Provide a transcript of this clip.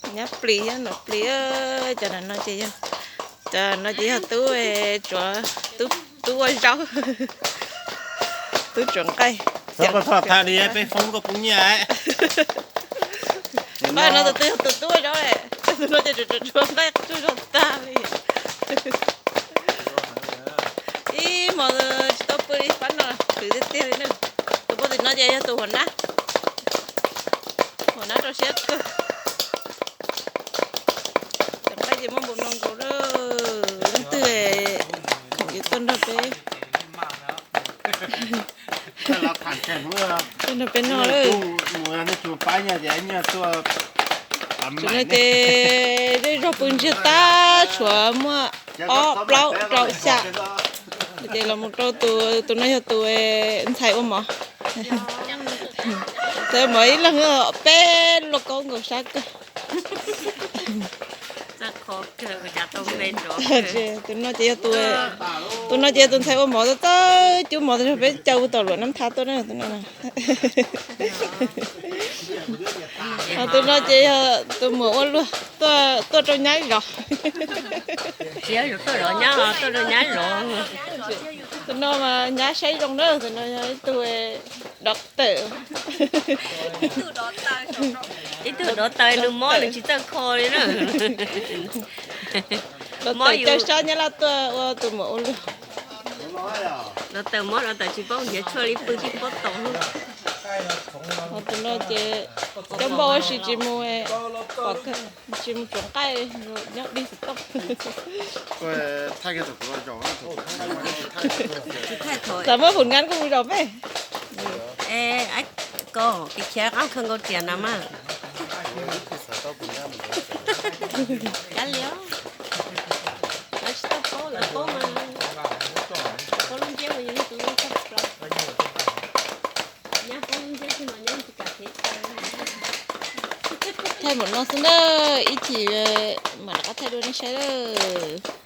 Nyab plis thiab nom plis, cov no ces yog, cov no ces yog tub tsuav, tub ua zaub, tub tsuav nqaij. Peb foob koj poob nyiaj. Pab no tus twg yog tus tub ua zaub, tus no ces tsuav tsuav nqaij tsuag zog tag li. Ib hmos tsis tau pw li pab no, khwv tiag tiag li na. Tus poj tim no ces yog tus huam nab, huam nab rau siab kawg. Cov nqaij ces muaj npaum no nkaus lawm, leej twg yuav tuaj nrog peb, tuaj nrog peb noj lawm. Tam sim no ces zej zog pw ntsiag tag, tshuav muaj ob plaub rau xya. Ces los mus rau tus, tus no yog tus ntxhais ua mov. Ntxhais ua mov ib leeg peb luaj kaub nkaus sab kawg. Tus no ces yog tus, tus no ces yog tus ntxhais ua mov txawj cub mov, tus no peb caw tom luam nab thab tuaj na, tus no. Tus no ces yog tus muam ua luag, tuaj rau nyab zov. Tsis yog tuaj zov nyab, tuaj rau nyab zov. Tus no mas nyab saib zoo na, tus no yog ib tug dov tawm. Ib tug dov taws, nws mob nws tsis txawj kho li na. Dov tawm caw sab Nyab Laj tuaj ua tus muam ua luag. Dov taws mob, dov taws tsis paub nrhiav tshuaj li, pw tib pob tod. Tus no ces cov npau ua si tsis mus, tsis mus tsuav nqaij, nyob dig xov tooj. Txawm muaj phum ngab kuj mus zaum peb. Koj khiav qab khaws nkaus riam no mas. Kav liam, lawv tsis tau paub, lawv paub mas, paub lub ntsiab mas yog tus txog plaws. Nyab paub lub ntsiab txog mas nyab tsis kam khiav. Thaij npaum no xwb na, ib chim mam rov qab thaij dua nej saib lawm.